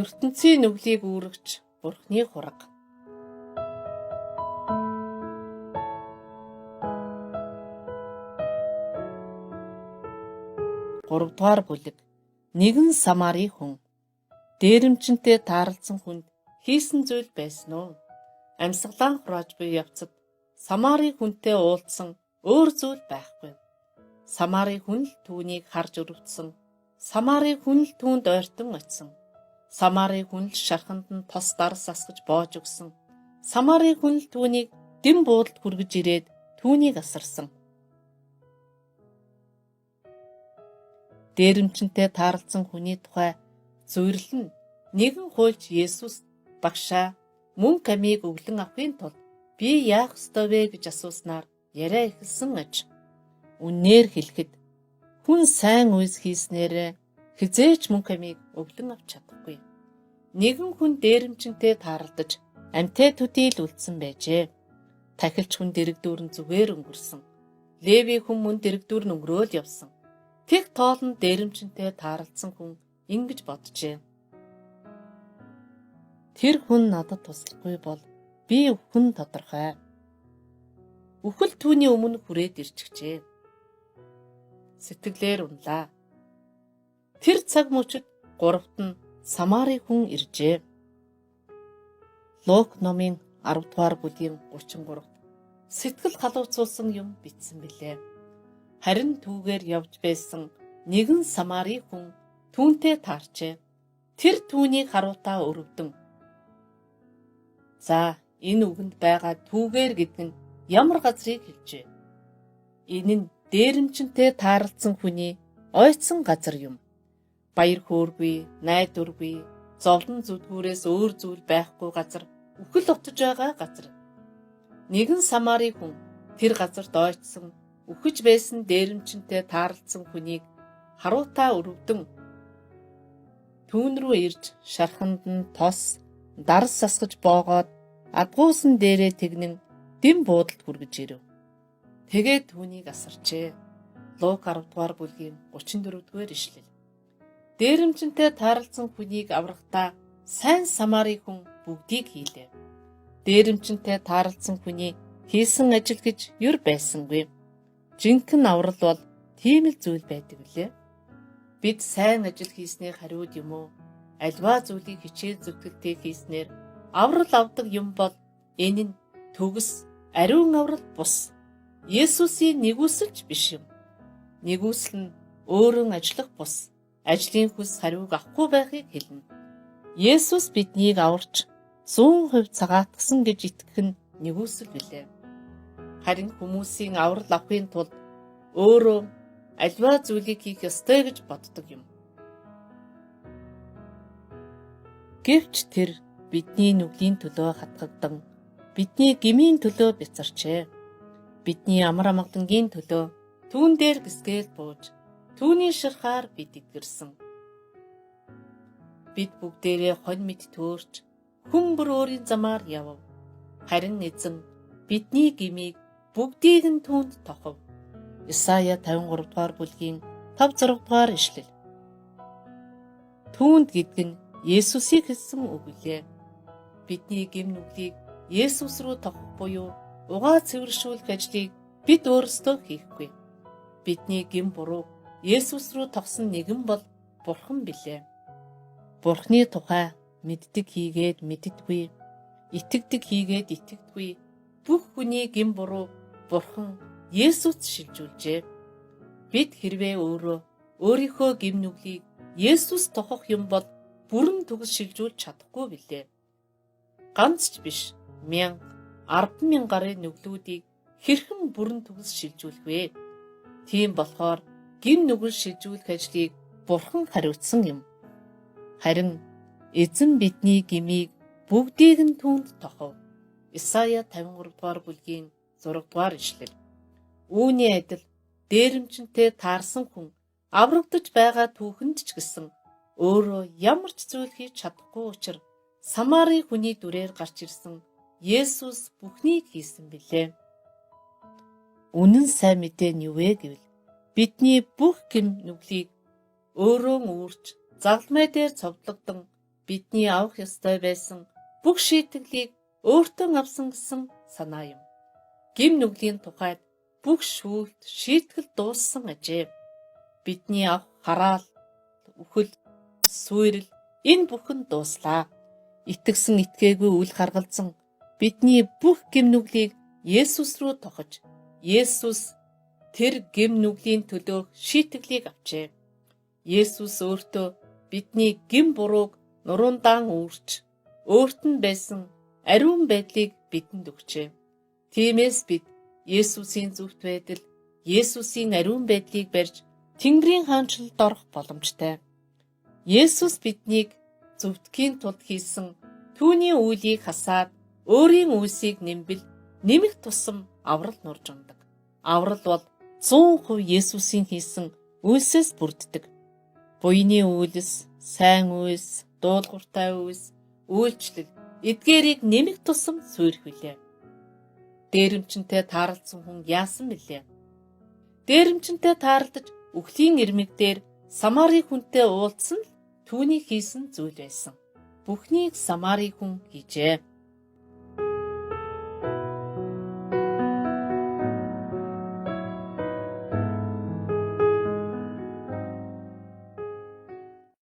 ертөнцийн нүглийг үүрэгч Бурхны хураг. Гуравдугаар бүлэг. Нэгэн Самарын хүн дээрэмчинтэй тааралдсан хүнд хийсэн зүйл байсан уу? Амьсгалаа хурааж буй явцад Самарын хүнтэй уулзсан өөр зүйл байхгүй. Самарын хүн л түүнийг харж өрөвдсөн. Самарын хүн л түүнд ойртон очсон. Самарын хүн л шарханд нь тос дарс асгаж боож өгсөн. Самарын хүн л түүнийг дэм буудалд хүргэж ирээд түүнийг асарсан. Дээрэмчинтэй тааралдсан хүний тухай зүйрлэл нь нэгэн хуульч Есүс багшаа мөнх амийг өглөн авахын тулд би яах ёстой вэ гэж асууснаар яриа эхэлсэн аж. Үннээр хэлэхэд хүн сайн үйлс хийснээр хэзээ ч мөнх амийг өглөн авч чадахгүй. Нэгэн хүн дээрэмчинтэй тааралдаж амьтай төдийл үлдсэн байжээ. Тахилч хүн дэрэгдүүр нь зүгээр өнгөрсөн. Леви хүн мөн дэрэгдүүр нь өнгөрөөл явсан. Тэг тоолонд дээрэмчинтэй тааралдсан хүн ингэж боджээ. Тэр хүн надад туслахгүй бол би үхэн тодорхой. Үхэл түүний өмнө хүрээд ирчихжээ. Сэтгэлээр унлаа. Тэр цаг мөчид гуравт нь Самарын хүн иржээ. Лук номын 10 дугаар бүлгийн 33-т сэтгэл халууцуулсан юм бичсэн билээ. Харин түүгээр явж байсан нэгэн Самарын хүн түүнтэй таарчээ. Тэр түүнийг харуутаа өрөвдөн. За, энэ үгэнд байгаа түүгээр гэдэг нь ямар газрыг хэлжээ? Энэ нь дээрэмчинтэй тааралдсан хүний ойцсон газар юм. Баяр хөөргүй, найдваргүй, зовлон зүдгүүрээс өөр зүйл байхгүй газар үхэл отож байгаа газар. Нэгэн Самарын хүн тэр газарт ойцсон үхэж байсан дээрэмчинтэй тааралдсан хүнийг харуутаа өрөвдөн түүн рүү ирж шарханд нь тос дарс асгаж боогоод адгуусан дээрээ тэгнэн дэм буудалд хүргэж ирэв. Тэгээд түүнийг асарчээ. Лук 10 дугаар бүлгийн 34 дугаар ишлэл. Дээрэмчинтэй тааралдсан хүнийг аврахдаа сайн Самарын хүн бүгдийг хийлээ. Дээрэмчинтэй тааралдсан хүний хийсэн ажил гэж юр байсангүй. Жинхэнэ аврал бол тийм л зүйл байдаг билээ. Бид сайн ажил хийснээр хариуд юм уу? Альва зүйлийг хичээл зүтгэлтэй хийснээр аврал авдаг юм бол энэ нь төгс ариун аврал бус. Есүсийн нигүүлсэлч биш юм. Нигүүлсэл нь өөрөн ажиллах бус. Ажлын хүс хариуг авахгүй байхыг хэлнэ. Есүс биднийг аварч 100% цагаатгсан гэж итгэх нь нигүүлсэл билээ. Харин хүмүүсийн аврал авахын тулд өөрөө альва зүйлийг хийх ёстой гэж боддог юм. Гэвч тэр бидний нүглийн төлөө хатгагдан бидний гмийн төлөө бяцарчээ. Бидний амар амгалангийн төлөө түүн дээр гисгээл бууж түүний шархаар бид эдгэрсэн. Бид бүгдээрээ хонь мэд төөрч хүн бүр өөрийн замаар явв. Харин эзэн бидний гмийг бүгдийг нь түүнд тохов. Исая 53 дугаар бүлгийн 5 6 дугаар ишлэл. Түүнд гэдэг нь Есүсийг хэлсэн үг билээ. Бидний гэм нүглийг Есүс рүү тохох буюу угаа цэвэршүүлэх ажлыг бид өөрсдөө хийхгүй. Бидний гэм бурууг Есүс рүү тохсон нэгэн бол Бурхан билээ. Бурхны тухай мэддэг хийгээд мэддэггүй, итгэдэг хийгээд итгэдэггүй бүх хүний гэм буруу Бурхан Есүст шилжүүлжээ. Бид хэрвээ өөрөө өөрийнхөө гэм нүглийг Есүс тохох юм бол бүрэн төгс шилжүүлж чадахгүй билээ. Ганц ч биш, 1000, 10,000 гаруй нүглүүдийг хэрхэн бүрэн төгс шилжүүлэх вэ? Тийм болохоор гэм нүгэл шилжүүлэх ажлыг Бурхан хариуцсан юм. Харин эзэн бидний гмийг бүгдийг нь түүнд тохов. Исая 53 дугаар бүлгийн 6 дугаар ишлэл. Үүний адил дээрэмчинтэй таарсан хүн аврагдаж байгаа түүхэнд ч гэсэн өөрөө ямар ч зүйл хийж чадахгүй учраас Самарын хүний дүрээр гарч ирсэн Есүс бүхнийг хийсэн билээ. Үнэн сайн мэдээ нь юу вэ гэвэл бидний бүх гэм нүглийг өөрөө үүрч загалмай дээр цовдлогдсон Бидний авах ёстой байсан бүх шийтгэлийг өөртөө авсан гэсэн санаа юм. Гэм нүглийн тухайд бүх шүүлт, шийтгэл дууссан ажээ. Бидний авах хараал, үхэл, сүйрэл энэ бүхэн дууслаа. Итгэсэн итгээгүй үл харгалзан бидний бүх гэм нүглийг Есүс рүү тохож, Есүс тэр гэм нүглийн төлөөх шийтгэлийг авчээ. Есүс өөртөө бидний гэм бурууг нуруундаа үүрч, өөрт нь байсан ариун байдлыг бидэнд өгчээ. Тиймээс бид Есүсийн зөвхт байдал, Есүсийн ариун байдлыг барьж Тэнгэрийн хаанчлалд орох боломжтой. Есүс биднийг зөвтгөхийн тулд хийсэн түүний үйлийг хасаад өөрийн үйлсийг нэмбэл нэмэх тусам аврал нурж унадаг. Аврал бол 100% Есүсийн хийсэн үйлсээс бүрддэг. Буяны үйлс, сайн үйлс, дуулууртай үйлс, үйлчлэл эдгээрийг нэмэх тусам суйрх билээ. Дээрэмчинтэй тааралдсан хүн яасан бэлээ? Дээрэмчинтэй таарлаж үхлийн ирмэг дээр Самарын хүнтэй уулзсан л түүний хийсэн зүйл байсан. Бүхнийг Самарын хүн хийжээ.